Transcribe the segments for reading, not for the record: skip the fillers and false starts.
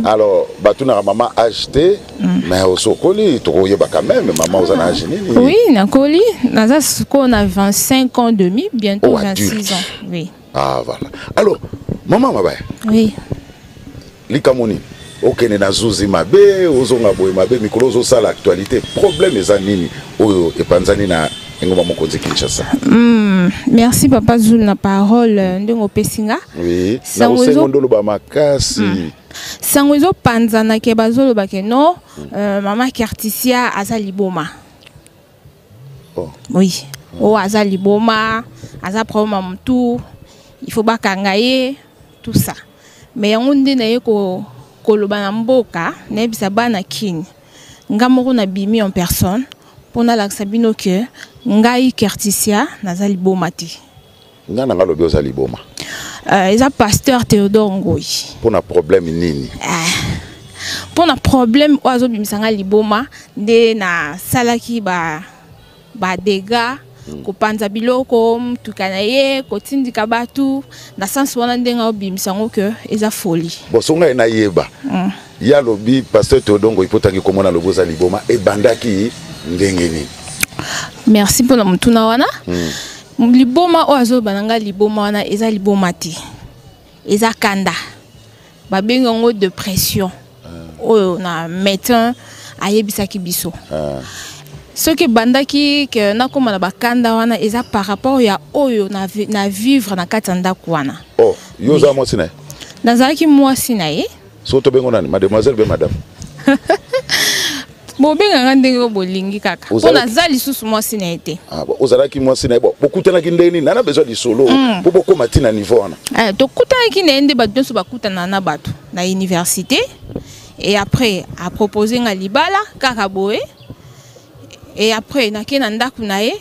Alors batunaka mama âge te, mais osokoli, tokoyeba quand même mama oza na âge nini? Oui, nakoli, naza sikoyo na 25 ans demi, bientôt. Oh, 26 adulte. ans, oui. Ah voilà. Alors mama Mabaya. Oui. Likambo nini? Okende na zuzi mabe, ozonga boye mabe, mikolo ozosala actualité. Problème eza nini oyo epanzani na engumba mokonzi Kinshasa? Merci papa Zul na parole ndenge opesi nga. Oui, na Sango kosengo ndoloba makasi. Sango ezopanzana ke bazoloba ke non, mama Kerticia aza liboma. Oh. Oui, oyo aza liboma, aza problème ya motu, il faut bakanga ye, tout ça. Mais yango nde naye koloba na mboka, nayebisa bana Kini, nga moko nabimi en personne mpo nalakisa bino ke ngai Kerticia naza liboma te. Nga na nga lobi oza liboma. Eza pasteur Théodore Ngoi. Mpona problème nini? Mpona problème oyo azobimisa nga liboma, nde nasalaki ba dégâts, kopanza biloko, mutuka na ye, kotindika bato na sens wana, ndenge aobimisa yango ke eza folie. Bon, so ngai nayeba, ye alobi pasteur Théodore Ngoi, mpo tangi komona alobi oza liboma, ebandaki ndenge nini? Merci mpona motuna wana. Liboma oyo azoloba na ngai, liboma wana eza liboma te, eza kanda, babengi yango dépression oyo na médecin ayebisaki biso. Soki ebandaki ke nakóma na bakanda wana, eza par rapport ya oyo na vivre na kati ya ndako wana. Oh, yo oza mwasi na ye? Nazalaki mwasi na ye. So tobengo nani, mademoiselle be madame? Bobenganga ndenge oyo bolingi kaka, mpo naza lisusu mwasi na ye te. Ah, bon, ozalaki mwasi na ye. Bon, bokutanaki ndenge nini? Nana besoin lisolo mpo bokóma ntina niveau wana. Tokutanaki na ye nde bato nyonso bakutana na bato na université, et après apropose nga libala kaka boye, et après nakei na ndako na ye,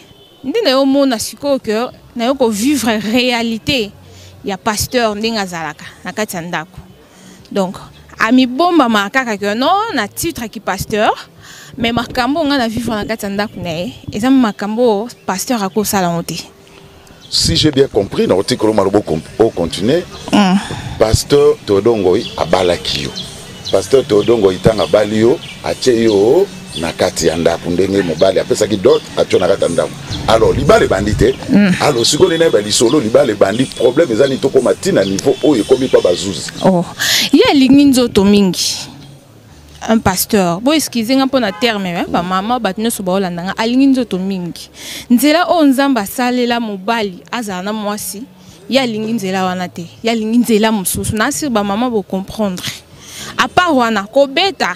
nde nayomona sikoyo ke nayo kovivre réalité ya pasteur ndenge azalaka na kati ya ndako. Donc amibombamaka kaka ke non, na titre aki pasteur, mais makambo nga na vivre na kati ya ndako na ye eza makambo oyo pasteur akosala yango te. Si j'ai bien compris na otikolo maloba, ocontinue. Pasteur Théodore Ngoi abalaki yo. Pasteur Théodore Ngoi, ntango abali yo, atie yo na kati ya ndako ndenge mobali apesaki dot, atie na kati ya ndako. Alors libala ebandi te. Alors sikoyo nini nayeba lisolo, libala ebandi, problème eza nini tokóma ntina niveau oyo ekomi mpa bazuzi? Oh, ye alingi nzoto mingi, un pasteur. Bo excuse nga mpona terme, eh, bamama, bato nyonso baolanda nga, alingi nzoto mingi. Nzela oyo Nzambe asalela mobali azala na mwasi, ye alingi nzela wana te, ye alingi nzela mosusu. Nasir bamama bocomprendre, à part wana kobeta.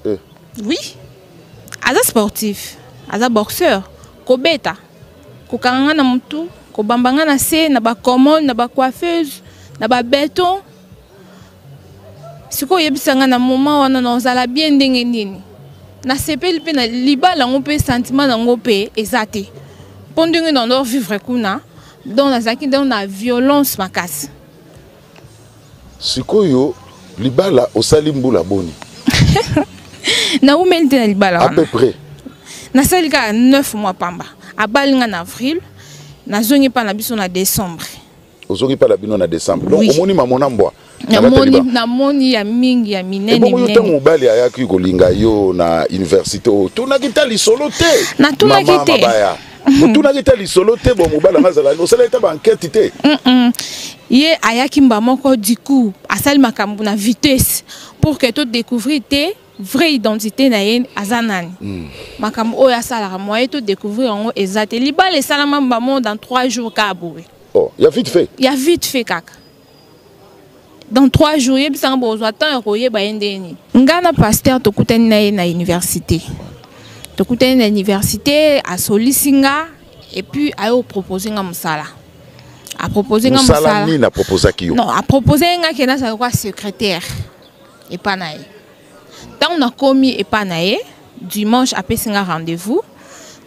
Eh. Oui, aza sportif, aza boxeur. Kobeta, kokanga nga na motu, kobamba nga na se na bacommode, na bacoiffeuse, na babéton. Sikoyo oyebisa nga, na moment wana na ozala bien ndenge nini? Nasepeli mpe na libala yango mpe sentiment nango mpe eza te, mpo ndenge na vivre kuna, donc nazalaki donc na violence makasi. Sikoyo libala osali mbula boni? Naumeli te na libala À wana. peu près? Nasali kaka 9 mois pamba. Abali nga na avril, nazongi mpa na biso na décembre. Ozongi mpa na bino na décembre, donc Oui. omoni mamona mbwa na kati ya Namoni, libala. namoni ya mingi, ya minene. Ebongo yo, ntango minene. mobali ayaki kolinga yo na université, oyo otunaki ta lisolo te? Natunaki Mama te. Mabaya, otunaki ta lisolo te? Bo mobali anga azala, osalaki ta baenquête te? Ye ayaki mba moko, du coup asali makambo na vitesse pour que todécouvrir te vraie identité na ye, aza nani. Makambo oyo asalaka, moyen todécouvrir yango eza te. Libala esalama mba moko dans 3 jours kaka boye. Oh, ya vite fait. Ya vite fait kaka, dans 3 jours. Yebisanga, bozwa temps ya koyeba ye ndenge nini? Nga na pasteur tokutani na ye na université, tokutani na université, asolisi nga, et puis aye opropose nga mosala, apropose nga mosala mosala. Nini aproposaki yo? Non, apropose nga ke nazala kwa secrétaire epa na ye. Ntango nakomi epa na ye dimanche, apesi nga rendez-vous,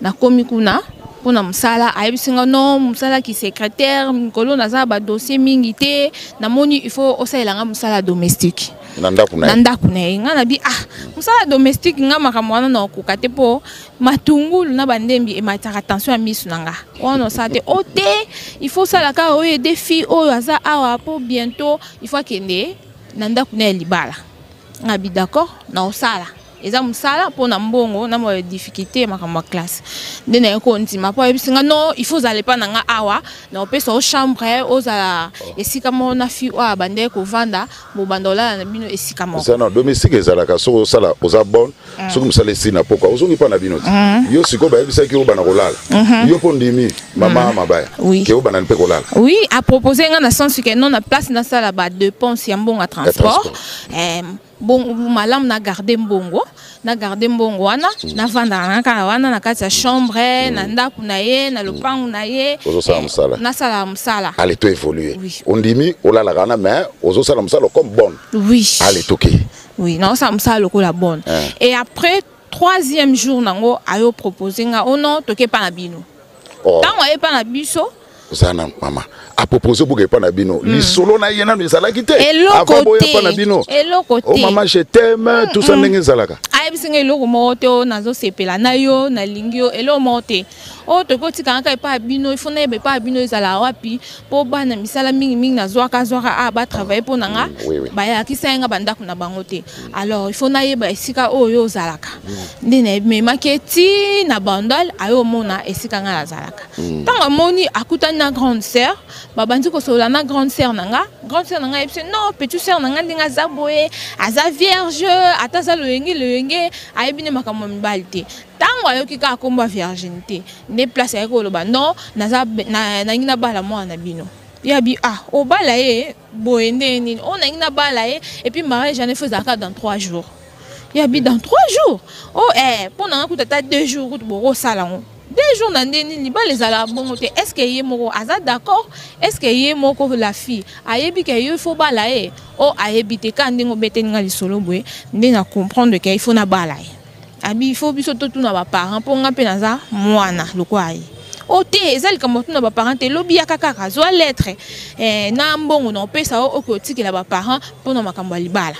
nakomi kuna mpona mosala. Ayebisi nga non, mosala ki secrétaire, mikolo naza na badossier mingi te, namoni il faut osalela nga mosala domestique. Na ndako na Na ye? Ndako na ye. Nga nabi ah, mosala domestique, nga makambo wana na okoka te, mpo matungulu na bandembi emataka tension ya miso na nga wana, osala te. O te, il faut osala kaka oyo ede fille oyo aza awa, mpo bientôt il faut akende. Na ndako na ya libala. Ngabi d'accord, na osala. Eza mosala mpo na mbongo na mwa difficulté ya makambo ya classe. Nde naye kondima mpo ayebisi nga non, il faut ozala epa na nga awa, na opesa o chambre, ozala esika moko na fille oyo abandaki kovanda, bobanda olala na bino esika moko. Eza na domestique ezalaka soki osala oza bonne, soki mosala esili na pokwa ozongi mpa na bino te. Yo sikoyo bayebisaki yo obanda kolala, yo mpo ndimi mama mabaya ke obanda mpe kolala. Oui, a proposé nga na sens que non, na place nasala ba dépense ya mbongo ya transport, bon, malamu na garde mbongo, na garde mbongo wana, navandaka na kaka wana na kati ya chambre, na ndako na ye, na lopango na ye. Ozosala mosala. Nasala mosala. Ale, to évolue. Ondimi olalaka wana, mais ozosala mosala comme bonne. Oui. Ale, toke. Oui, naosala mosala lokola bonne. Et après, troisième jour nango, ayo propose nga: oh non, toke pa na bino. Ntango aye pa na biso, Oza na mama apropose boka epa na bino, lisolo na ye nano ezalaki te? Eloko Avant boya te. epa na bino? Eloko O te. mama, je t'aime, tout ça, ndenge ezalaka? Ayebisi nga eloko moko te. Oyo nazosepela na yo, nalingi yo, eloko moko te. Oyo tokoki otikanga kaka epai ya bino, ifo nayeba epai ya bino ezala wapi, mpo bana misala mingimingi nazwaka zwaka a batravaille mpo na nga. Bayakisa ye nga bandako na bango te. Alors il faut nayeba esika oyo ozalaka. Nde namemaki ye ti na Bandal, aye omona esika nga nazalaka. Ntango amoni, akutani na grande sœur, babandi kosolola na grande sœur na nga. Grande sœur na nga ayebisi: non, petite sœur na nga, ndenge aza boye, aza vierge, ata aza loyenge loyenge, ayebi nde makambo ya mibali te. Ntango ayoki kaka nkombo ya virginité, nde place ayaki koloba: non, naza nangi nabala mwana na bino. Ye abi: ah, obala ye boye nde nini? Oyo nangi nabala ye, et puis mariage wana ifo ezalaka dans 3 jours. Ye abi: dans 3 jours? Oh, mpo na nga kuta ata 2 jours kutu bokosala yango. 2 jours na nde nini? Libala ezalaka bongo te. Est ce que ye moko aza d'accord? Est ce que ye moko la fille ayebi ke yo ifo bala ye? O ayebi te. Kaka ndenge obeteli nga lisolo boye, nde na comprendre ke ifo nabala ye. Abi il faut biso totuna baparent, mpo nga mpe naza mwana lokola ye. O te, eza likambo tuna baparent te. Lobi yaka kaka, zwa lettre na mbongo na opesa o, okoki otikela baparent mpona makambo ya libala.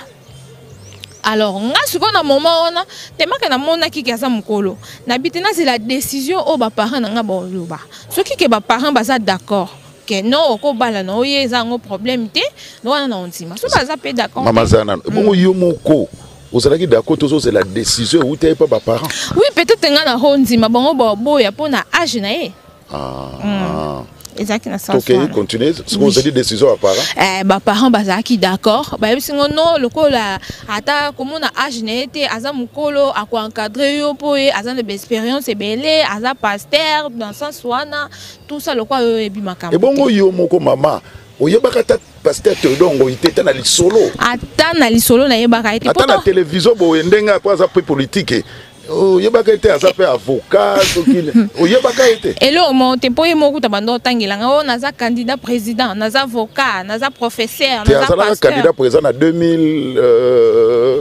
Alors nga sikoyo na moment wana temake namonaki ke aza mokolo, nabi te, nazela décision oyo baparent na nga baloba. Soki ke baparent baza d'accord ke non, okobala na oye, eza yango problème te, no wana na ondima. So baza mpe d'accord. Mama aza nano ebongo, yo moko ozalaki d'accord, tozozela décision euta ye mpa baparent? Oui, peut-être nga na ondima, bango baboya mpo na age na ye. Ah. Ezalaki na sens Tokei. wana. Continue soki ozali décision ya parent. Baparent bazalaki d'accord, bayebisi ngo non, lokola ata komona age na ye te, aza mokolo, akoencadre yo mpo ye aza na baexpérience ebele, aza pasteur dans sens wana, tout ça, lokola oyo oyebi makambo. Ebongo yo moko mama, oyebaka ata pasteur Théodore Ngoyi te, ata na lisolo? Ata na lisolo nayebaka ye te. Ata na télévision boye, ndenge po aza mpe politique, oyebaka ye te? Aza mpe avocat, soki oyebaka ye te? Eloko moko te, mpo ye moko kuta banda otangelanga oyo naza candidat président, naza avocat, naza professeur. Te. Naza Azalaka pasteur. candidat président na 2000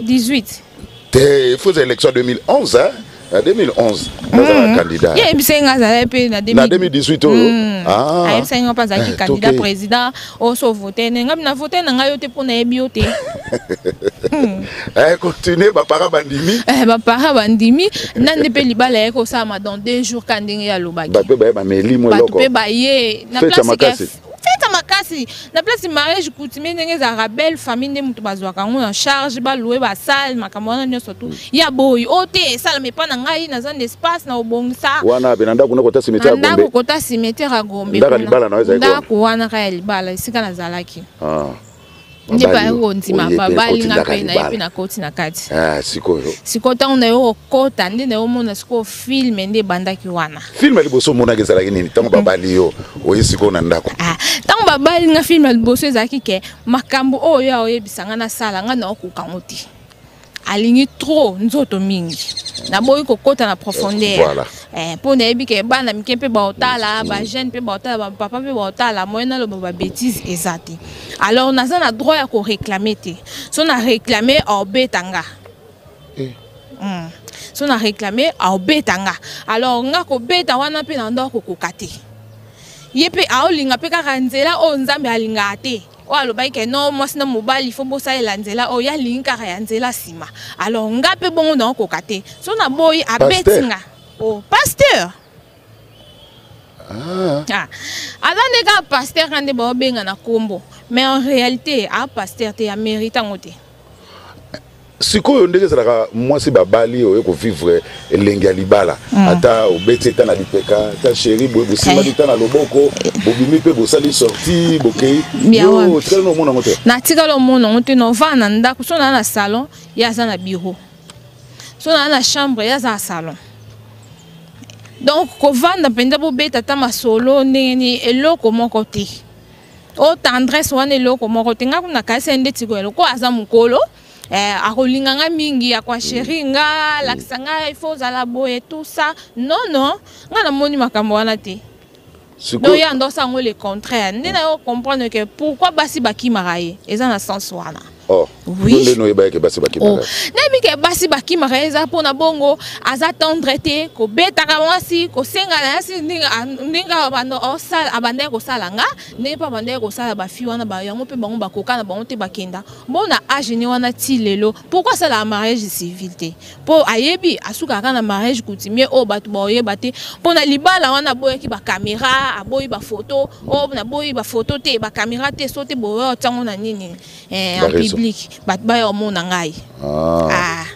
18. Te, il faut élection 2011, hein? Na 2011 nazalaka candidat. Ye ayebisaki nga azalaki mpe na Na 2018 oyo. Ah. Ayebisaki nga mpe azalaki candidat président. Oyo so vote ne ngai, na vote na ngai yo te, mpo nayebi yo te. Continue, baparent bandimi? Baparent bandimi. Nande mpe libala yaki kosalama dans 2 jours, ka ndenge ye alobaki. Bato mpe baye, bameli mo Bato eloko. mpe baye na Fête ya place makasi. Fête ya makasi na place mariage coutumier, ndenge ezalaka, belle famille nde moto bazwaka yango na charge, baloue basale, makambo wana nyonso tu ya boyi oyo te esalama epa na ngai, naza na espace na obongisa. Wana pe na ndako nakota cimetière Na ya ndako Gombe. kota cimetière ya Gombe. Ndako ya Kuna. libala na yo ezalaki wana? Ndako wana kaka ya libala, esika nazalaki. Ah. Nde Babali bayaki yo, kondima. oye mpe Babali okoti nga ndako ya mpe naye mpe libala. nakoti na kati. Ah, sikoyo. Sikoyo ntango na yo kokota, nde na yo omona sikoyo film nde ebandaki wana. Film ya liboso omonaki ezalaki nini ntango babali yo, oye sikoyo na ndako? Ah, ntango babali nga, film ya liboso ezalaki ke makambo oyo oyebisa nga nasala, nga naokoka yango te. Alingi trop nzoto mingi, naboyi kokɔta na profondeur. Mpo nayebi ke bana mike mpe baotala, bajeune mpe baotala, bapapa mpe baotala, moyen naloba babêtise eza te. Alors naza na droit ya koréclame te. So na réclame, aobeta nga. So na réclame, aobeta nga. Alors nga kobeta wana mpe na ndako kokoka te. Ye mpe aolinga mpe kaka nzela oyo Nzambe alingaka te, oyo alobaki ke non, mwasi na mobali fo bosalela nzela oyo. Ye alingi kaka ya nzela nsima. Alors nga mpe bongo naokoka te. So naboyi, abeti Pasteur. nga. Oh, pasteur. Ah. Ah. Aza nde kaka pasteur kaka nde baobenga na kombo, mais en réalité a pasteur te, amérite yango te. Sikoyo ndenge ezalaka, mwasi babali oye kovivre elengi ya libala, ata obeti eta na lipeka, ata chéri boye, bosimbani ta na loboko, bobimi mpe bosali sortie, bokei. Bia yo wapi? Otikali na omona yango te? Natikali omona yango te. Novanda na ndako, so naa na salon, ye aza na bureau, so naa na chambre, ye aza na salon. Donc kovanda mpenza, bobeta ata masolo ndenge nini, eloko moko te. O tendresse wana, eloko moko te. Nga kuna kasi ndeti koya lokola aza mokolo, akolinga nga mingi, akoachérir nga, alakisa nga il faut ozala boye, tout ça. Non, non, nga namoni makambo wana te. Donc ye andosa yango le contraire. Nde na yo comprendre que pourquoi basi bakimaka ye, eza na sens wana. Oh. Oui. Nde noyeba yeke basi bakimaka? Oh. Nayebi ke basi bakimaka ye, eza mpona bongo. Aza tendre te, kobetaka mwasi, kosenga na yasi ndenge abandaki kosala nga, ndenge mpe abandaki kosala bafille wana. Yango mpe bango bakoka na bango te, bakenda bo na age ne wana ti lelo. Pourquoi asalaka mariage civil te? Mpo ayebi asukaka kaka na mariage coutumier oyo bato baoyeba te. Mpo na libala wana aboyaki bacaméra, aboyi bafoto. Oyo naboyi bafoto te, bacaméra te, so te boyo otiango na nini, en Bareseau. public, bato baya omona ngai. Ah. Ah.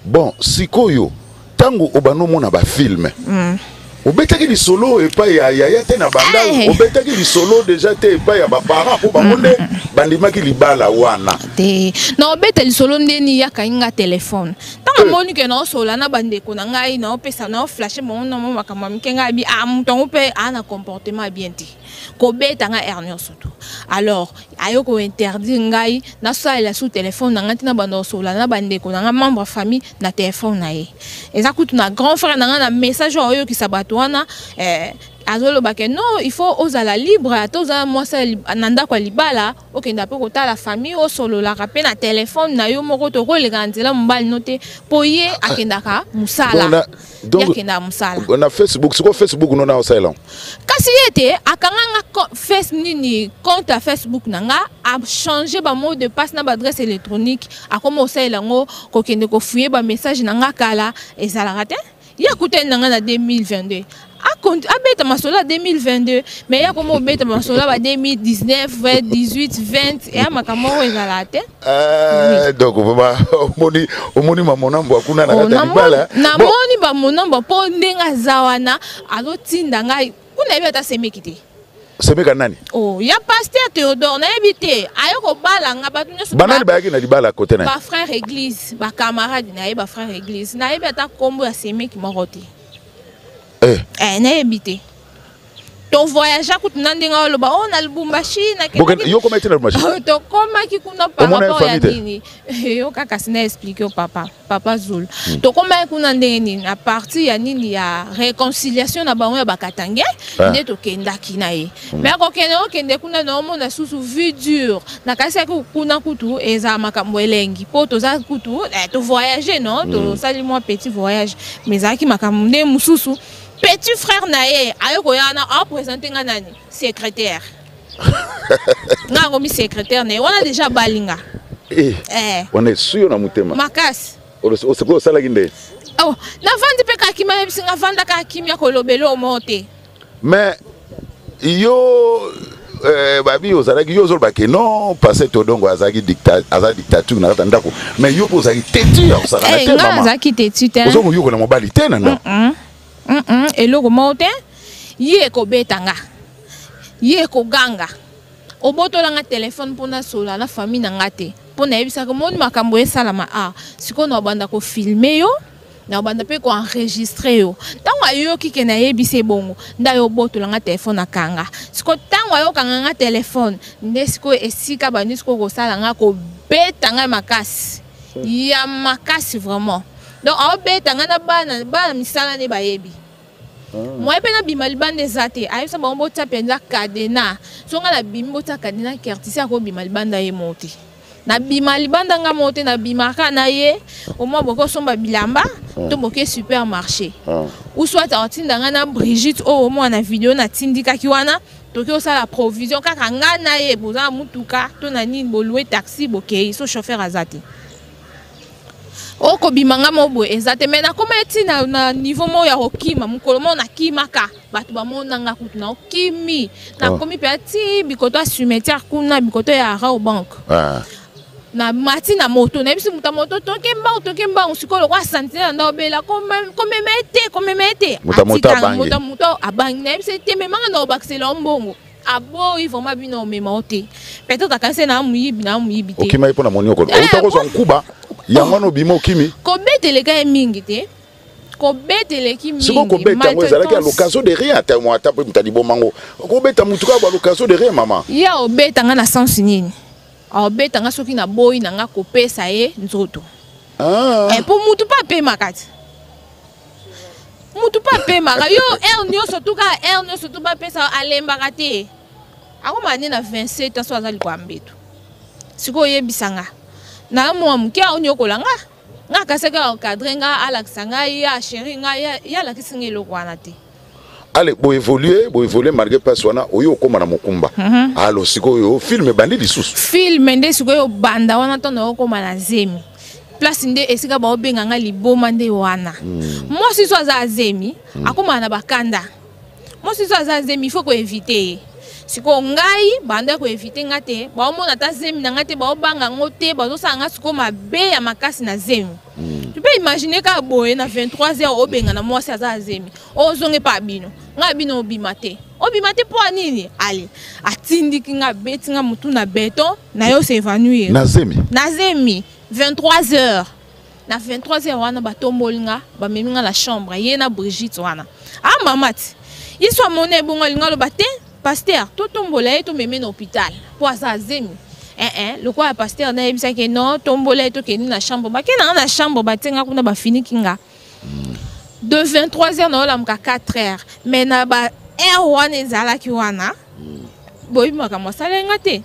Bon, sikoyo ntango obanda omona bafilm, obetaki lisolo epai ya yaya te na banda? Eh. Obetaki lisolo déjà te epai ya baparent, mpo bango nde bandimaki libala wana? Te, na obeta lisolo ndeni yakangi nga telefone. Ntango amoni ke naosola na bandeko na ngai, naopesa, naoflashe bango na mo makambo ya mike, ngai abi a moto yango mpe aa na comportement ya bien te, kobeta ngai heure nyonso to. Alors ayo kointerdire ngai nasalela su telefone na ngai ntina banda kosola na bandeko na ngai, membre ya famille, na telefone na ye. Eza kutu na grand frère na ngai na message oyo aoyokisa bato wana, azoloba ke non, il faut ozala libre, ata ozala mwasi na ndako ya libala, okenda mpe kotala famille, osololaka mpe na telefone na yo moko, tokoleka na nzela mobali no te, mpo ye akendaka mosala. Donc Ye akendaka mosala. Na Facebook, sikoyo Facebook no na osalela? Kasi ye te, akanga nga face nini, compte ya Facebook na nga, achange bamot de passe na baadresse électronique, akoma osalela yango, kokende kofouiller bamessage na nga kala. Ezalaka te. Ye akutani na nga na 2022, abeta masolo ya 2022, mais ye akoma obeta masolo ya ba 2019, 18, 20. Eya makambo oyo ezalaka te. Donc vraiment omoni mamonambo akuna na Oh, kati ya libala. Bon, namoni bamonambo, mpo ndenge aza wana, azotinda ngai kuna, yebi ata semeki te. Semeka nani? Oh, ya pasteur Théodore, nayebi te. Aye kobala nga, bato nyonso Banani bayaki na libala kote na ye? Bafrère église, bacamarade na ye, bafrère église. Nayebi ata nkombo ya semeki moko te. Nayebi te. Tovoyage kutu na ndenge oloba o na Lubumbashi. Yo koma ete na Lubumbashi? Tokomaki kuna par Omona ye rapport ya famille te? nini, yo kaka si na explique yo, papa, papa Zulu. Tokomaki kuna ndenge nini, na partir ya nini, ya réconciliation na bango ya bakatange. Nde tokendaki na ye, mais akokende, okende kuna na omona susu vie dure. Nakasaki kuna kutu ezala makambo elengi, mpo toza kutu tovoyage, non, tosali mwa petit voyage, mais ezalaki makambo nde mosusu. Petit frère na ye aye koya wana, aprésente nga nani, secrétaire. Nga akomi secrétaire na ye wana, déjà balinga. Wana esu yo na motema? Makasi. Osikoyo osalaki nde? Oh, navandi mpe kaka kimia, yebisi nga vanda kaka kimia, kolobela omo te. Mais yo, babi ozalaki, yo ozoloba ke non, pasteur Todongo azalaki aza dictature na kati ya ndako, mais yo mpe ozalaki têtu ya kosakana te? Nga Mama, nazalaki têtu te. Oza koyokola mobali te na ndako? Eloko moko te. Ye ekobeta nga, ye ekoganga, obotolanga telefone mpo nasola na famille na nga te, mpo nayebisaka moni makambo esalama. A sikoyo na obanda kofilmer yo, na obanda mpe koenregistrer yo. Ntango ayoki ke nayebisi ebongo, nde ayo obotolanga telefone, akanga. Sikoyo ntango ayokanga nga telefone, nde sikoyo esika bandi sikoyo kosala nga, kobeta ngai makasi ya makasi vraiment. Donc aobeta ngai na bana, bana misala nde bayebi moye mpe nabima libanda eza te. Ayebisa bango botia mpenza cadenas, so ngai nabimi, botia cadenas, kertisi akobima libanda ye moko te. Nabima libanda nga moko te, nabimaka na ye. Omwa boke osomba bilamba to boke supermarché, ou soit aotinda ngai na Brigitte oyo omwa na video natindikaki wana, toki osala provision kaka ngai na ye, boza na mutuka to na nini, bolouer taxi, bokei, so chauffeur aza te. Okobima nga mo boye eza te, mais nakoma eti na niveau moko ya kokima. Mokolo moko nakimaka, bato bamona nga kutu na okimi, nakomi mpe ati bikoto ya cimetière kuna, bikoto ya Rawbank. Na mati na moto, nayebisi moto ya moto: "Toke mbangu, toke mbangu." Sikoyo lokwa sentinelle nda obela komema ye te, komema ye te. Moto ya moto abangi. Moto ya moto abangi. Nayebisi ye te: "Memanga na obakisela yo mbongo." Aboyi: "Vraiment, bino omema o te." Peut-être akanisi na moyibi, na moyibi te. Okima ye mpo na monioko? Outa kozwa nkuba yango wana, obima, okimi. Kobeteleka ye mingi te, kobeteleki mingi. Sikoyo kobeta yango ezalaki à l'occasion de rien? Ata mo, ata mpe moto alibomango kobeta mutu kaka à l'occasion de rien, mama. Ye obeta nga na sens nini? Aobeta nga soki naboyi na nga kopesa ye nzoto. Mpo mutu mpe apemaka ti, mutu mpe apemaka. Yo heure nyonso tu, kaka heure nyonso tu bapesa, alembaka te. Akoma nde na 27 ans, so aza likwa mbeto. Sikoyo oyebisa nga na mwa moke, aonyokola nga. Nga akasaki encadre nga, alakisa ngai ya chéri ngai, ye alakisi nga eloko wana te. Ale, boévolue, boévolue malgré place wana oyo okóma na mokumba. Alo sikoyo film ebandi lisusu. Film nde sikoyo banda wana, ntango okóma na zemi, place nde esika baobenga nga liboma nde wana. Mwasi so aza azemi, akómaka na bakanda. Mwasi so aza azemi, il faut koéviter ye. Sikoyo ngai banda koéviter nga te, baomona ata zemi na nga te, baobanga yango te, bazosala nga sikoyo mabe ya makasi na zemi. Tu peux imaginer kaka boye, na 23 heures obenga na mwasi aza azemi, ozonga epa bino. Ngai bino obima te, obima te mpo nini? Ale, atindiki nga, abeti nga motu na béton, na yo s'évanouir. Na zemi? Na zemi, 23 heures. Na 23 heures wana batomboli nga, bamemi nga na chambre. Ye na Brigitte wana, ah mama ti ye so amoni ebongo, alingi aloba te: "Pasteur, totombola ye, tomeme na hôpital mpo aza azemi." Eh, lokola pasteur nayebisaki: "Non, tombola ye, tokende na chambre." Bakende nga na chambre, batie nga kuna, bafiniki nga de 23 heures naolamuka 4 heures. Mais na ba heure wana ezalaki wana, boyebi makambo asala nga te.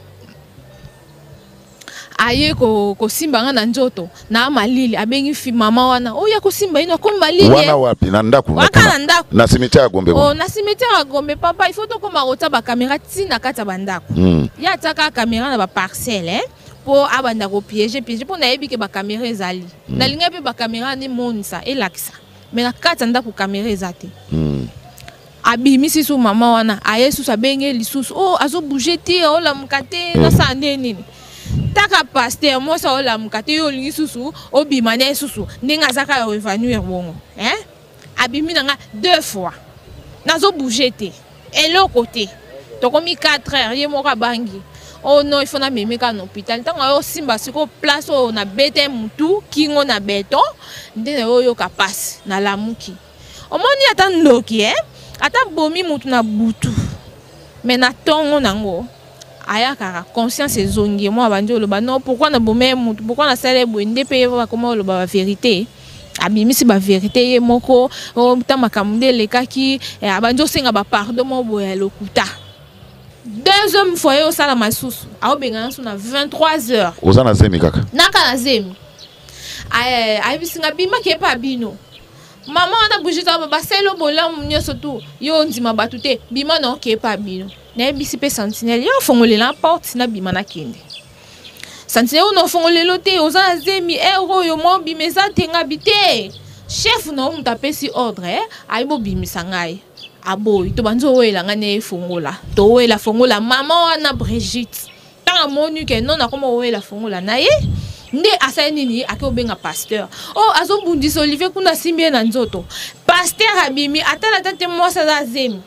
Aye kosimba nga na nzoto na malili, abengi fi mama wana oyo akosimba ye, akomi malili. Wana wapi? Na ndako? Waka na ndako. Na cimetière ya Gombe? Oh, na cimetière ya Gombe. Papa, il faut tokóma kotia bacaméra ntina kati ya bandako. Ye atiaka caméra na baparcelle, eh? Mpo abanda kopiéger, piéger, mpo nayebi ke bacaméra ezali. Nalingai mpe bacaméra nemonisa, elakisa, mais na kati ya ndako caméra eza te. Abimisi su mama wana, aye susu, abenge lisusu: "O oh, azobouger te, aolamuka te, nasala nde nini?" Taka pasteur, mwasi aolamuka te, yo olingi susu obima na ye susu ndenge aza kaka évanouir bongo, hein? Abimi na nga deux fois, nazobouger te, eloko te. Tokomi 4 heures, ye moko abangi: "Oh non, il faut namemi kaka na hôpital." Ntango ayo osimba sikoyo place oyo nabete mutu kingo na béton, nde na yo oyoka mpasi, nalamuki. Omoni ata ndoki, eh? Ata bomi mutu na butu, mais na ntongo nango ayakaka, conscience ezongi. Mwa bandi oloba: "Non, pourquoi nabomi ye mutu? Pourquoi nasala ye boye?" Nde mpe ye bakoma oloba bavérité, abimisi bavérité ye moko ta makambo nde elekaki. Abandi osenga bapardon moko boye ya lokuta. Deuxième fois ye osalama lisusu, aobengana so na 23 heures. Oza na zemi kaka? Naka na zemi. Ayebisi nga: "Bimaki epa bino mama wana Brigitte, basali yo bolamu nyonso tu, yo ondima bato te, bima na oke epa bino." Nayebisi mpe sentinelle: "Yo ofongolela porte, nabima, nakende." Sentinelle oyo: "Na ofongolela te, oza na zemi, heure oyo mwa obima eza te." Ngabi te, chef na yo moto apesi ordre, ayebi obimisa ngai. Aboyi. Tobandi owela ngai na efongola, towela fongola. Mama wana Brigitte, ntango amoni ke non, nakoma owela fongola na ye, nde asali nini? Ake obenga pasteur: "O oh, azobundisa Olivier kuna, asimbi ye na nzoto." Pasteur abimi, atala ata te mwasi aza zemi.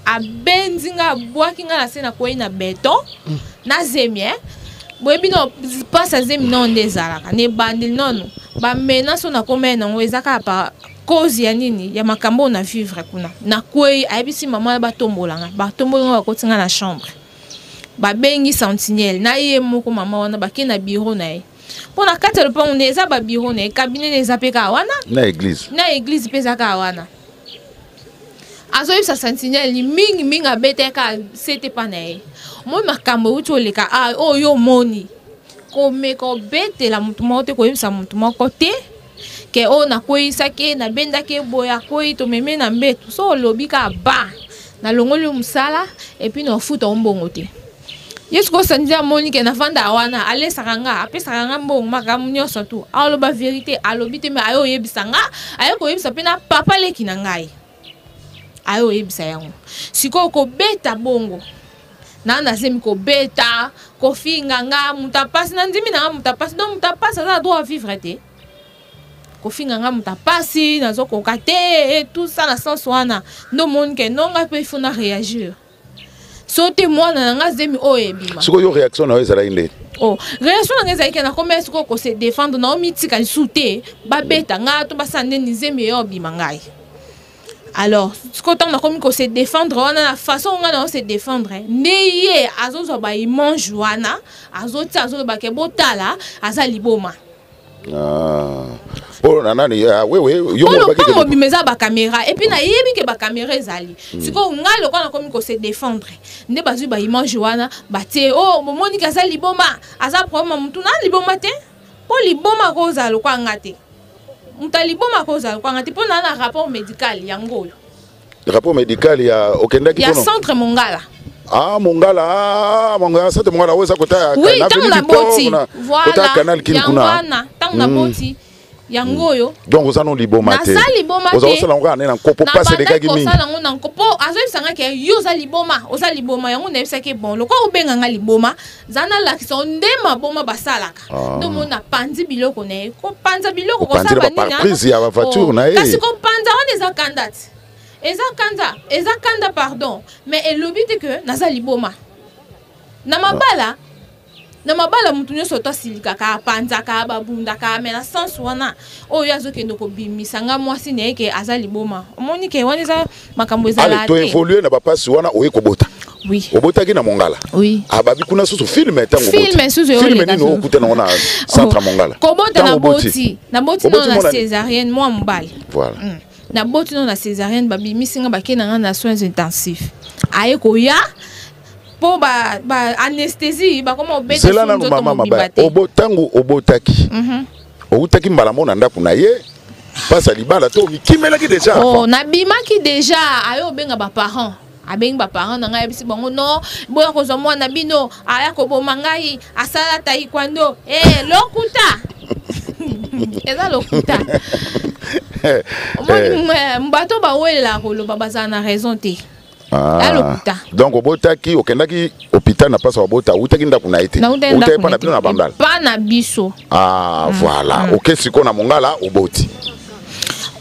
Abenzi nga, abwaki nga na se, nakwei na béton na zemi, eh? Boyebi no mpasi azemi nano nde ezalaka na ebandeli nano bamenace oyo nakomai nango eza kaka par cause ya nini? Ya makambo oyo na vivre kuna. Nakwei, ayebisi mama batombola nga, batombola nga, bakoti nga na chambre, babengi sentinelle na ye moko mama wana, bakei na bureau na ye, mpo na kati ya lopango nde eza babureau na ye, cabinet eza mpe kaka wana. Na église? Na église mpe eza kaka wana. Azoyebisa sentinelle mingimingi, abetaka sete mpa na ye: "Moi makambo euti oleka oyo omoni, komeka obetela motu moko te, koyebisa motu moko te ke oyo nakweyisaki ye, nabendaki ye boye, akwei, tomemi na mbeto. So olobi kaka ba nalongoli mosala, et puis na ofuta o mbongo te." Ye sikoyo sanzi amoni ke navanda wana, alesaka nga, apesaka nga mbongo, makambo nyonso tu. Aloba vérité, alobi te, me aye oyebisa nga, aye koyebisa mpe na papa leki na ngai, aye oyebisa yango. Sikoyo kobeta bongo na nazemi, kobeta, kofinga nga moto apasi, na ndimi na nga moto apasi. Donc moto apasi aza na droit à vivre te. Kofinga nga moto apasi, nazokoka te, tout ça. Na sens wana nde omoni ke no, nga mpe il faut na réagir. So te, mwana na nga zemi oyo ebima. Sikoyo yo, réaction na yo ezalaki nde? Oh, réaction na nga ezalaki, nakomi sikoyo kose défendre, naomitika lisusu te babeta nga to basala ndeni, zemi eyo obima ngai. Alors sikoyo ntango nakomi kose défendre wana, na façon ngai nao se défendre, nde ye azozwa baimage wana, azotia, azolobake: "Botala, aza liboma." Ah. Mpo na nani? Wewe yo lopango mobima eza bacaméra, et puis nayebi ke bacaméra ezali. Sikoyo ngai lokola nakomi kose défendre, nde bazwi baimage wana, batie: "O oh, bomoniki aza liboma, aza problème ya motu." Na liboma te, mpo liboma akozala lokwa nga te, moto ya liboma akozala lokwa nga te, mpo naa na rapport médical yango oyo. Rapport médical ya okendaki? Ya centre Mongala. Ah, Mongala, ah, Mongala, centre Mongala oyo eza kota ya Oui, ntango naboti. Voilà, canal Kini kuna. Wana ntango naboti yango oyo. Donc oza no liboma te? Naza liboma te. Oza kosala yango kaka nde na nkopo, mpasi elekaki mingi. Kosala yango na nkopo. Azoyebisa nga ke yo oza liboma, oza liboma. Yango nayebisaki: "Bon, lokola obenga nga liboma, za nalakisa yo nde maboma basalaka." Nde omoni napanzi biloko na ye, kopanza biloko. Kosala banini ya bavoiture na ye. Kasi kopanza wana eza kanda te, eza kanda, eza kanda, pardon, mais elobi te ke naza liboma. Na mabala, na mabala, motu nyonso to asilikaka, apanzaka, babundaka, mais na sens wana oyo azokende kobimisa nga mwasi na ye ke aza liboma, omoni ke wana eza makambo ezala te. Toévolue na bapasi wana, oye kobota. Oui. Obotaki na Mongala? Oui. Ababi kuna susu film ntango? Film susu. Film nini okuta nango na centre Mongala? Kobota, naboti, naboti nano na césarienne, mwa mobali. Voilà. Naboti nano na césarienne, babimisi nga, bakei na nga na soins intensifs. Aye koya mpo ba, ba anesthésie bakoma obeta. Zela nanu, mama mabaya. Ntango obotaki, outaki mbala mo na ndako na ye, mpasi ya libala to omikimelaki déjà? Oh, nabimaki déjà. Aye obenga baparent, abengi baparent na ngai, ayebisi bango: "Non, boya kozwa mwana bino, aya koboma ngai, asala taekwondo." Eh, lokuta, eza lokuta. Omoni bato bawelelaka koloba, bazala na raison te. Ah. Lokuta. Donc obotaki, okendaki hôpital na mpasi obota, outaki ndako na ye te, outaki mpa na bino na Bandala? Pa na biso. Ah, voilà. Oke sikoyo na Mongala, oboti.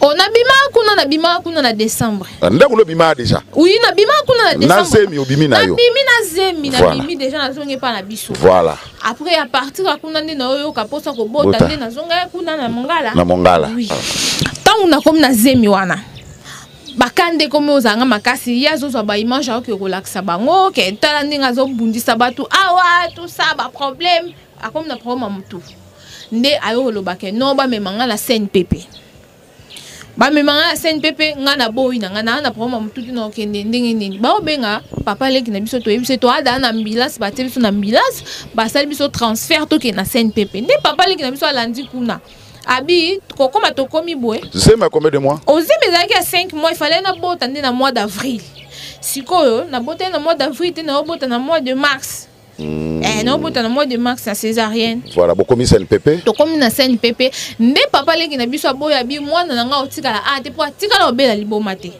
Oh, nabima kuna, nabima kuna na décembre. Ndako no obima déjà? Oui, nabima kuna na décembre. Na zemi obimi na yo? Nabimi na zemi, nabimi déjà, nazongi epa na biso. Voilà. Après, à partir ya kuna nde nayoyoka mposa kobota, nde nazonga kuna na Mongala. Na Mongala. Oui. Ntango nakomi na zemi wana, bakande ekomi ozalanga makasi. Ye azozwa baimage, aoke kolakisa bango ke tala ndenge azobundisa bato awa, tout ça, baproblème. Akomi na problème ya motu, nde ayo koloba ke non, bamema nga na CNPP, bamema nga na CNPP. Nga na boyi na nga, naa na problème ya motu te, na okende ndenge nini? Baobenga papa leki na biso, toyebi biso, toadaa na ambulance, batie biso na ambulance, basali biso transfert, tokende na CNPP. Nde papa leki na biso alandi kuna, abi kokoma, tokomi boye. Zemi ya combien de mois? Ozemi ezalaki ya 5 mois. Ifale nabota nde na mois d'avril. Sikoyo nabotaki na mois d'avril te, naobota na mois de mars. Eh, naobota na mois de mars na césarienne. Voilà, bokomi CNPP. Tokomi na CNPP, nde papa leki na biso aboya bi mwana na nga otikala a te, mpo atikala obela liboma te.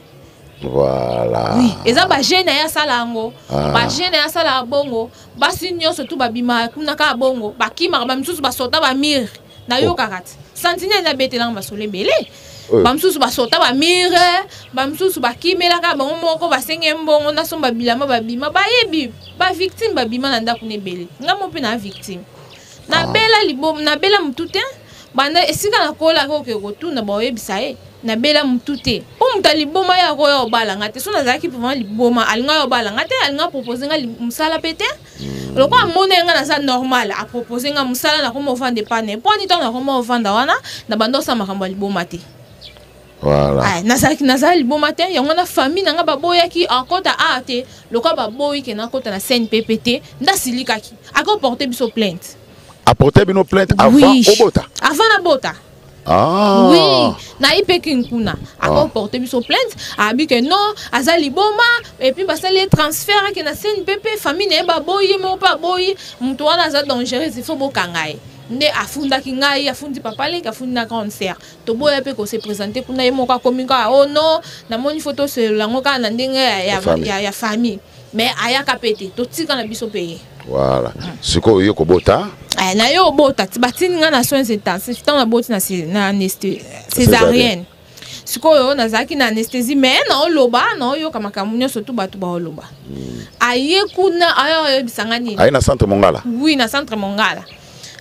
Voilà. Oui, eza bagene ye asala yango. Ah. Bagene ye asalaka bongo, basi nyonso tu babimaka kuna kaka bongo, bakimaka, bamisusu basota bamire. Nayokaka te, sentinelle nabetelanga masolo ebele. Bamisusu basota bamire, bamisusu bakimelaka bango moko, basenge mbongo nasomba bilamba, babima. Bayebi bavictime, babima na ndako na ebele. Nga mo mpe na victime, nabela liboma, nabela motu te. Banda esika nakolaka, oke kotuna, baoyebisa ye nabela motu te. Mpo moto aliboma ye akoya obalanga te. So nazalaki vraiment liboma, alinga ye obalanga te, alinga propose nga mosala mpe te. Lokola amona ye nga naza normal, apropose nga mosala, nakoma ovanda epane. Mpo ani ntango nakoma ovanda wana, na banda osala makambo ya liboma te. Voilà. Ah, nazalaki, nazala liboma te. Yango wana famille na nga baboyaki akota a te. Lokola baboyi ke nakota na CNPP te, nde asilikaki, akoporte biso plainte. Apporter bino plainte avant? Oui. Obota? Avant nabota. Ah. Oui, na IPK kuna akoporte biso plainte, abi ke non, aza liboma, et puis basali ye transfert ake na CNPP. Famille na ye baboyi, ye moko mpe aboyi. Moto wana aza dangereuse, il faut bokanga ye. Nde afundaki ngai, afundi papa leki, afundi na grande sœur. Toboya mpe kose présenter kuna. Ye moko akomi kaka: "Oh non, namoni fo tosolola yango kaka na ndenge ya famille." Ya famille, mais ayaka mpe te, totika na biso mpe ye. Voilà, sikoyo yo kobota. Eh, na ye obota ti batindi ngai na soins intensifs. Ntango naboti na césarienne, sikoyo nazalaki na anesthésie, mais naoloba, naoyoka makambo nyonso tu bato baoloba. Aye kuna, aye oyebisanga nini? Aye na centre Mongala? Oui, na centre Mongala.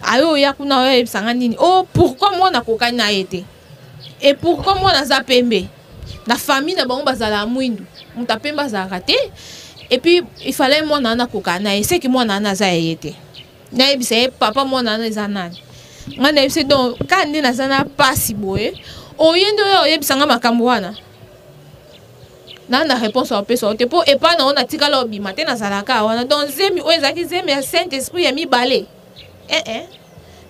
Aye oya kuna, oyebisanga nini? Oh, pourquoi mwana akokani na ye te? Et pourquoi mwana aza pembe? Na famille na bango bazalaka mwindu, moto apembe azalaka te. Et puis il fallait mwana wana akokana na ye, seki mwana wana aza ya ye te. Nayebisa ye: "Papa, mwana wana eza nani?" Ngai nayebisa ye. Donc kaka nde naza na pasi boye, oye nde oyo oyebisanga makambo wana, na réponse apesa yo te, mpo epai na yo natikala obima te, nazalaka wana. Donc zemi oyo ezalaki zemi ya Saint Esprit ya mibale. Eh eh,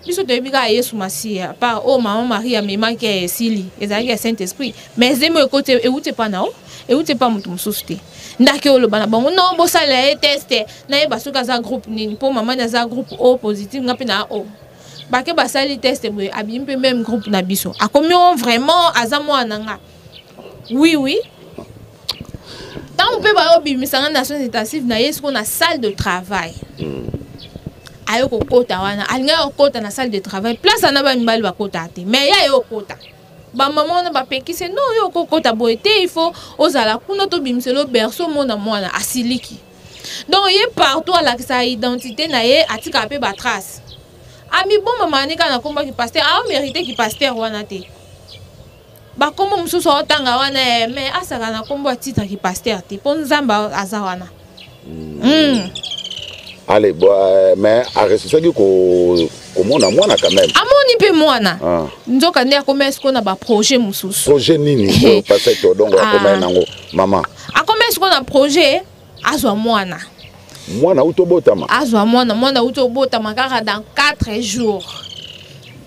biso toyebi kaka Yesu Masiya par oyo mama Marie amemaki ya esili, ezalaki ya Saint Esprit. Mais zemi oyo ekoti, euti epa na yo, euti epa moto mosusu te. Ndaki oloba na bango: "Non, bosalela ye test, nayeba soki aza groupe nini, mpo mama ni aza groupe O positif, nga mpe na O." Bake basali test boye, abimi mpe même groupe na biso. Akomi o vraiment aza mwana na nga. Oui, ntango mpe bayobimisanga na soins intensifs, na ye sikoyo na salle de travail. Aye kokota wana, alingaki kokota na salle de travail, place wana bamibali bakota te, mais ye aye kokota. Bamama wana bapekisi: "Non, yo okokota boye te, il faut ozala kuna, tobimisela berceau, mona mwana." Asiliki. Donc ye partout alakisaka identité na ye, atikaka mpe batrace. Amibomama ani kaka nakombaki pasteur, aomérite ki pasteur wana te. Bakombo mosusu aotanga wana, mais asaka na nkombo ya titre ki pasteur te, mpo Nzambe aza wana. Allez, bon, mais aresisaki komona mwana quand même? Amoni mpe mwana. Ah. Nzoka nde akomi sikoyo na baprojet mosusu. Projet nini oyo pasteur Todongo Ah. akomai nango, mama? Akomi sikoyo na projet azwa mwana. Mwana uti obotama? Azwa mwana. Mwana uti obotama kaka dans 4 jours.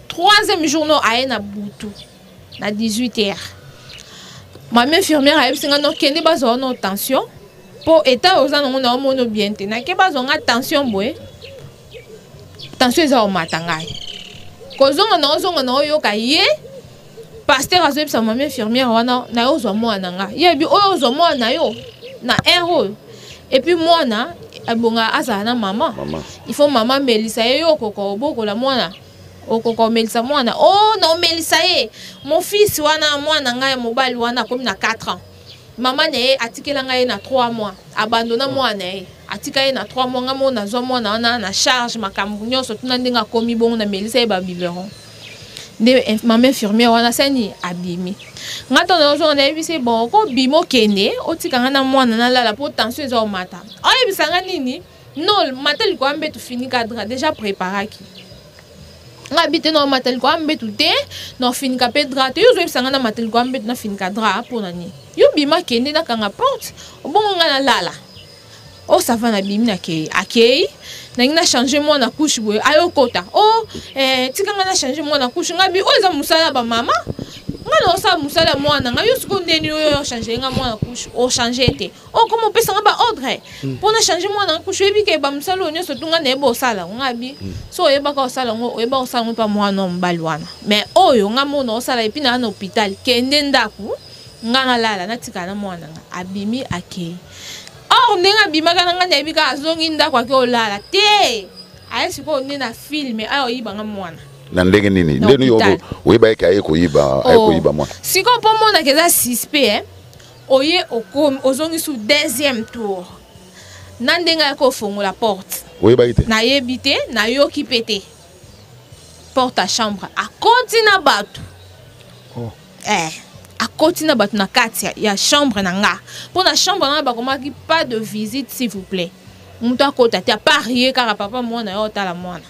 Troisième jour no, aye na butu na 18 heures. Mama infirmière ayebisi nga: "No, kende bazwa no tension, mpo eta oza nango na omona bien te." Nake, bazwa nga tension boye, tension eza komata. Ngai kozonga na ozonga na oyoka ye pasteur azoyebisa mama infirmière wana: "Na yo ozwa mwana nga." Yebi oyo ozwa mwana na yo na heure oyo, et puis mwana ebonga azala na mama. Mama. Il faut mama amelisa ye. Yo okoka obokola mwana, okoka omelisa mwana? O na omelisa ye. Mon fils wana, mwana ngai ya mobali wana akomi na 4 ans. Mama na ye atikela ngai ye na 3 mois, abandona mwana ye, atika ye na 3 mois. Ngai moko nazwa mwana wana na charge, makambo nyonso tuna ndenge akomi bongo, namelisa ye babiberon. Nde mama infirmière wana sani abimi. Nga ntango nazonga, nayebisi: "Bon, okobima, okende, otika nga na mwana, nalala mpo tension eza omata." Oyebisa nga nini? "Non, mata likolo ya mbeto, finika drap." Déjà préparaki nga bi te na omata likolo ya mbeto te, na ofinika mpe drap te. Yo ozoyebisa nga na mata likolo ya mbeto, nafinika drap mpo na nini? Yo bima, kende, nakanga porte, obongo nga nalala. O ça va, nabimi, nakei. Akei, nangi na change mwana couche boye, ayokota: "O eh, tika nga na change mwana couche." Nga bi: "Oyo eza mosala ya bamama, nga na osala mosala ya mwana nga. Yo sikoyo ndeni oyo ochange nga mwana couche? Ochange te, o koma opesa nga baordre mpo na change mwana nga couche? Oyebi ke bamosala oyo nyonso tu nga nayeba osala." Nga bi: "So oyebaka osala yango, oyeba osala yango mpa mwana mobali wana, mais oyo nga mona osala, et puis naa na hôpital, kende ndako, nga nalala, natikala na mwana nga." Abimi, akei. Or ndenge abimaka na ngai, nayebi kaka azongi ndako, ake olala te. Aye sikoyo nde na film, aye oyibanga mwana. Na ndenge nini? Na Ndenge nini? hôpital. Oyeba eke aye koyiba, aye Oh. koyiba mwana? Sikoyo mpo monaka eza suspect, eh? Oye okomi, ozongi su deuxième tour, na ndenge ayaki kofongola porte. Oyebaki te? Nayebi te, nayoki mpe te. Porte ya chambre, akoti na bato. Oh. Eh, akoti na bato na kati ya chambre na nga, mpo na chambre na nga bakomaki: "Pas de visite, s'il vous plaît." Moto akota te à part ye kaka papa mwana yo otala mwana.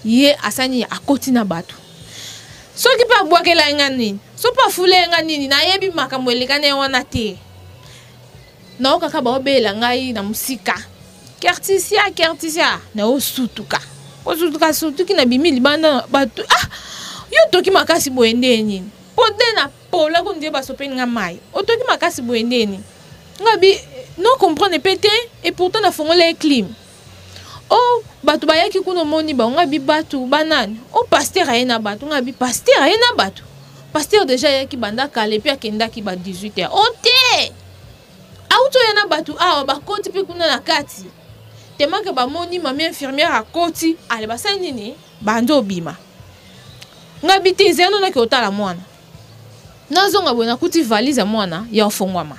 Ye asani, akoti na bato. Soki mpe abwakela ye nga nini, so mpe afula ye nga nini, nayebi makambo elekani ye wana te. Naokaka baobela ngai na mosika: "Kertisia, Kertisia!" Naosutuka, kosutuka, sutuki, nabimi libanda. Bato: "Ah, Yo otoki makasi boye nde nini? Mpo nde na pola ko nde basopeli nga mai. Otoki makasi boye nde nini? Nga bi no comprendre pe te et pourtant na fongola ye clim. Oh bato bayaki kuna omoni bango nga bi bato banani? Oh pasteur aye na bato nga bi pasteur aye na bato. Pasteur déjà ayaki banda kala et puis akendaki ba 18 heures. Oh te! Auti oya na bato awa bakoti mpe kuna na kati. Tellement que bamoni mami infirmière akoti, ale basali nini? Bandi obima. Nga bi te zela naki otala mwana. Nazonga boye nakuti valise ya mwana ya ofongwama.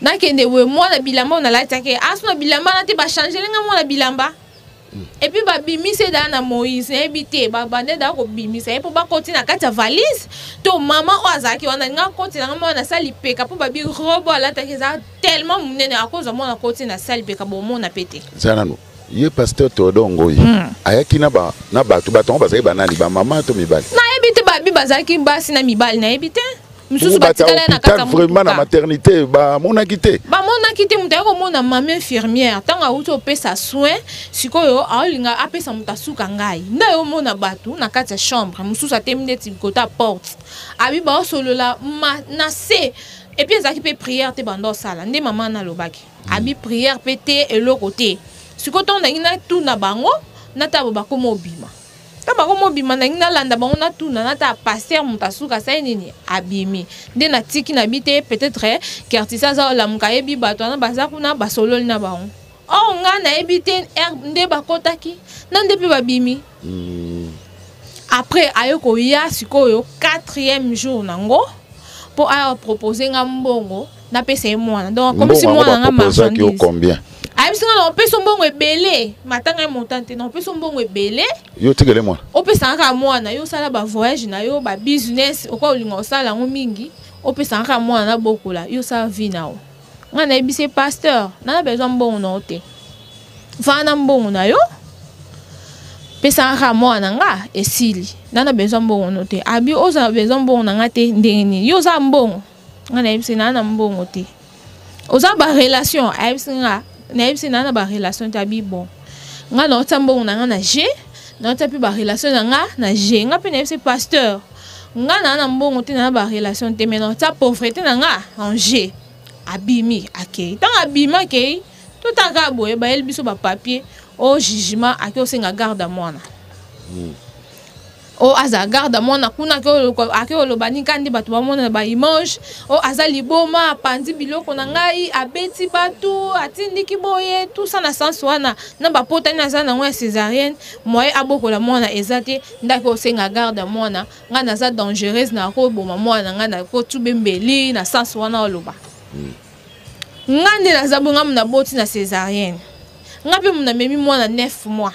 Nakende boye mwana bilamba oyo nalataki asu na bilamba na te bachangele nga mwana bilamba. Et puis babimisi ye daa na Moïse nayebi te babande daa kobimisa ye mpo bakoti na kati ya valise to mama oyo azalaki wana nga akotela nga mwana na lipeka mpo babi robe alataki eza tellement monene akozwa mwana akoti na sa lipeka bomona mpe te. Zala nanu ye pasteur Théodore Ngoyi ayaki na ba na bato bato yango bazalaki banani bamama to mibali? Nayebi te babi bazalaki basi na mibali nayebi te. Misusu batikala na kati ya vraiment na maternité bamonaki te. Bamonaki te moto ayaki komona mama infirmière ntango awuti opesa soin sikoyo aolinga apesa moto asuka ngai nde ayomona bato na kati ya chambre mosusu atemi ndeti kota porte abi baosolola na se et puis ezalaki mpe prière te banda osala nde mama nalobaki abi prière mpe te eloko te sikoyo ntango nangi natuna bango natabo bakoma obima ntango bakoma obima nangi nalanda bango natuna nata pasteur moto asuka asali nini abimi nde natiki na bi te peut-être kertisa aza olamuka ayebi bato wana baza kuna basololi na bango or nga nayebi te nde bakotaki na nde mpe babimi. Après aye koya sikoyo 4e jour nango mpo aya propose nga mbongo napesa ye mwana donc akomisi mwana nga marchandise. Combien? Ayebisi nga na opesa mbongo ebele matanga ye montant te na opesa mbongo ebele yo tikele mwana opesa kaka mwana yo osala ba voyage na yo ba business okoka olinga osala yango mingi opesa kaka mwana na bokola yo osala vie na yo. Nga nayebisi ye pasteur nana besoin mbongo na yo te vana na mbongo na yo pesa kaka mwana nga esili nana besoin mbongo no te abi ozala besoin mbongo na nga te ndenge nini yo oza mbongo nga nayebisi nana na mbongo te oza ba relation ayebisi nga nayebisi nana ba relation te abi bon nga na otia mbongo na nga na G na otia mpe ba relation na nga na G nga mpe nayebisi pasteur nga na na mbongo te na ba relation te mais na otia pauvreté na nga en G abimi akei ntango abimi akei totaka boye bayeli biso ba papier au jugement ake osenga garde ya mwana. O aza garde mwana kuna ake oloba nini kandi bato bamona ba image o aza liboma apanzi biloko na ngai abeti bato atindiki boye tout ça na sens wana na bapotani aza nango ya césarienne moye abokola mwana eza te ndaki osenga garde mwana ngai naza dangereuse na koboma mwana ngai na kotube mbeli na sens wana oloba. Ngai nde naza bonga na boti na césarienne ngai mpe muna memi mwana 9 mois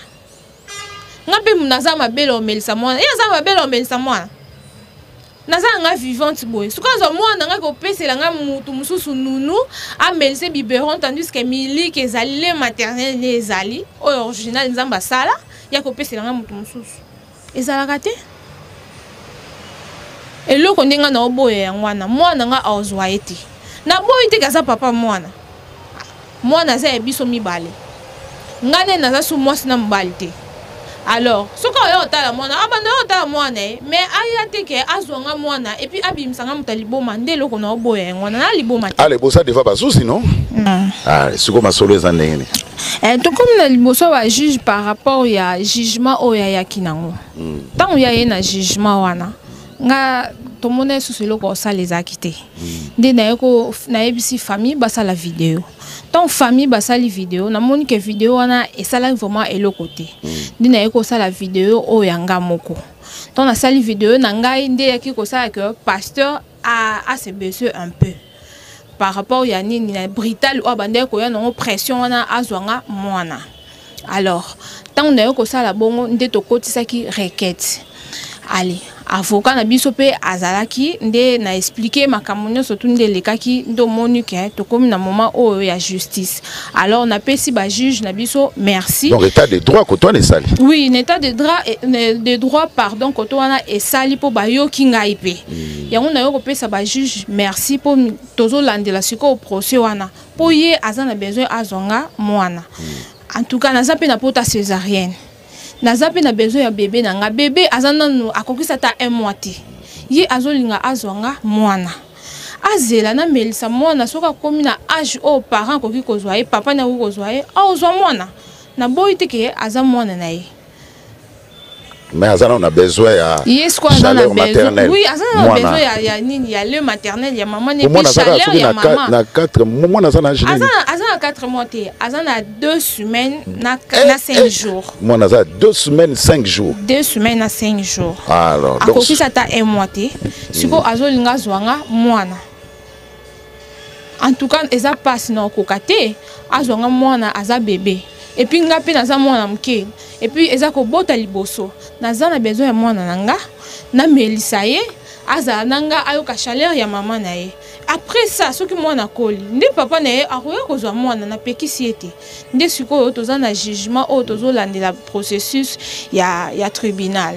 nga mpe naza mabele omelisa mwana ye aza mabele omelisa mwana naza na nga vivante boye soki azwa mwana ngai kopesela nga mutu mosusu nunu amelise biberon tandis que miliki ezali le maternel nde ezali oyo original nzambe asala ya kopesela nga mutu mosusu ezalaka te eloko nde nga na oboya yango wana mwana nga azwa ye te naboyi te kaza papa mwana mwana aza ya biso mibale nga nde naza su mwasi na mobali te alors soki oya otala mwana abanda oya otala mwana ye mais aya te ke azwa nga mwana et puis abimisa nga moto ya liboma nde eloko na oboya yango wana na liboma te. Ale bosa devant bazuzi non? Ah siko masolo eza ndenge nini? Tokomi na liboso ba juge par rapport ya jugement oyo ayaki nango. Ntango ya ye na jugement wana nga tomona lisusu eloko osala ezalaki te. Nde nayebisi famille basala video. Tant famille basali video, namoni ke video wana esalaki vraiment eloko te. Nde naye kosala video oyo ya nga moko. Tant nasali video na ngai nde yaki kosala ke pasteur a se baisser un peu. Par rapport ya nini na brutal oyo bandaki koya nango pression wana azwa nga mwana. Alors, tant naye kosala bongo nde tokotisaki requête. Allez, avocat na biso pe azalaki nde na expliquer makambo nyonso tu nde elekaki nde omoni ke tokomi na moment oyo ya justice. Alors napesi ba juge na biso merci. Donc état de droit koto wana esali? Oui, un état de droit, de droit pardon koto wana esali po bayoki ngai pe. Yango nayo kopesa ba juge merci po tozolandela sikoyo procès wana po ye aza na besoin azwa nga mwana. En tout cas naza pe na pota césarienne. Naza mpe na besoin ya bebe na nga. Bebe aza nanu akokisa ata un mois te. Ye azolinga azwa nga mwana. Azela namelisa mwana, soki akomi na age oyo parent akoki kozwa ye, papa ne akoki kozwa ye, aozwa mwana. Naboyi te ke aza mwana na ye. Mais aza nano na besoin ya ye sikoyo aza na chaleur besoin, maternelle. Oui, aza na Mwana. besoin ya nini, ya lait maternel ya mama ne, Po mwana puis aza kaka chaleur soki ya na mama. Na 4, mwana aza na age Aza nini? aza na 4 mois te, aza na 2 semaines Eh, na 5 eh. jours. Mwana aza 2 semaines 5 jours. 2 semaines na 5 jours. Alors donc Akokisa ata un mois te. Sikoyo azolinga azwa nga mwana. En tout cas eza mpasi na okoka te azwa nga mwana, aza bebe, et puis nga mpe naza mwana moke, et puis eza kobota liboso. Naza na besoin ya mwana na nga, namelisa ye, azala na nga, ayoka chaleur ya mama na ye. Après ça, soki mwana akoli, nde papa na ye akoya kozwa mwana. Napekisi ye te. Nde sikoyo toza na jugement oyo tozolandela, processus ya tribunal.